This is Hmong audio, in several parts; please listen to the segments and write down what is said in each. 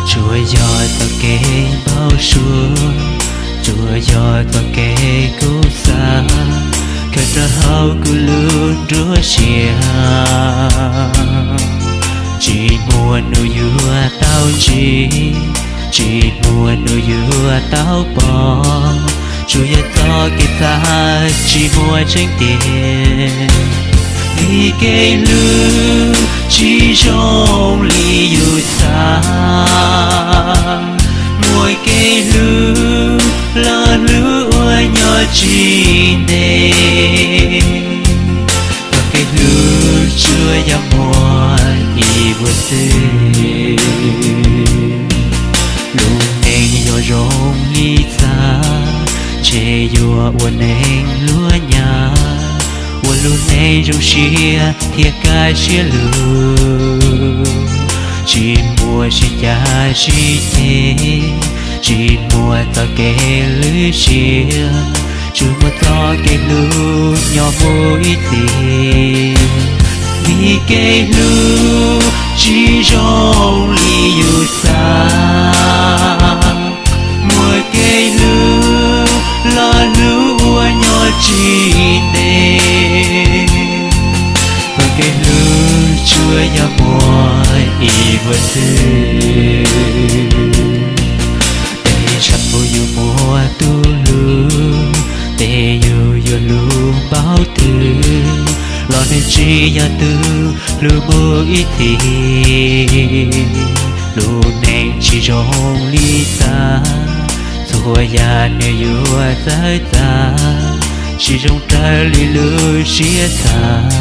Tsuas yog txoj kev npau suav, tsuas yog txoj kev kuv xav, khaws rau hauv kuv lub nruab siab. Tsis muaj hnub yuav tau ntsib, tsis muaj hnub yuav tau pom, tsuas yog txoj kev xav tsis muaj tseeb tiag. Vim kev hlub tsis zoo li yus xav, muaj kev hlub los hlub ua nyob tsis ntev. Txoj kev hlub tsuas yog muaj ib vuag xwb. Lub neej yuav zoo li xav, ntshe yuav ua neeg luag nyab, ua lub neej zoo siab thiab kaj siab lug. Tsis muaj sib cav sib ceg, tsis muaj txoj kev lwj siab, tsuas muaj txoj kev hlub nyob mus ib txhis. Vim kev hlub tsis zoo li yus xav, muaj kev hlub los hlub ua nyob tsis ntev. Txoj kev hlub tsuas yog muaj ib vuag xwb. Tej zaum yus muaj tus hlub, ces yus yuav hlub npaum twg los nws tsis yog tus hlub mus ib txhis. Lub neej tsis zoo li xav, txhua yam nws yuav txawv txav, tsis zoo raws li lub siab xav.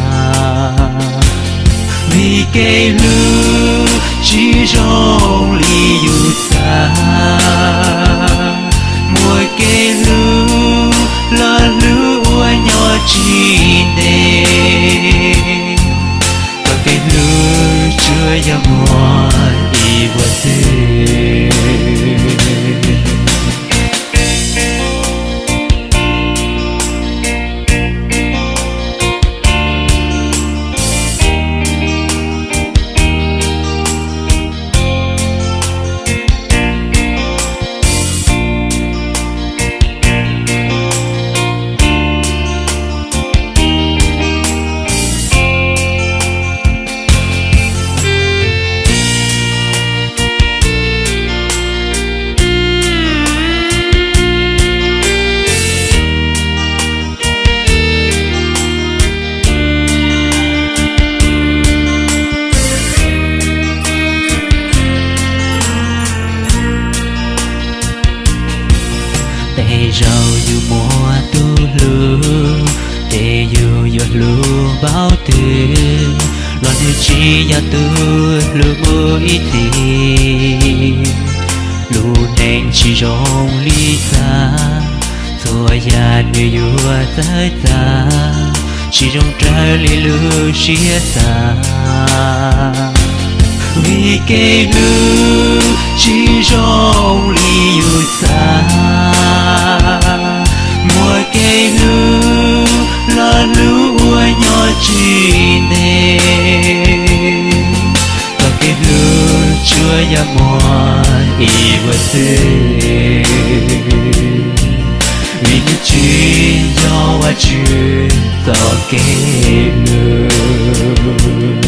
Vim kev hlub tsis zoo li yus xav, muaj kev hlub los hlub ua nyob tsis ntev. Txoj kev hlub tsuas yog muaj ib vuag xwb. Tej zaum yus muaj tus hlub, ces yus yuav hlub npaum twg los nws tsis yog tus hlub mus ib txhis. Lub neej tsis zoo li xav, txhua yam nws yuav txawv txav, tsis zoo raws li lub siab xav. Vim kev hlub tsis zoo li yus xav, muaj kev hlub los hlub ua nyob tsis ntev. Txoj kev hlub tsuas yog muaj ib vuag xwb. Vim nws tsis yog Vajtswv txoj kev hlub.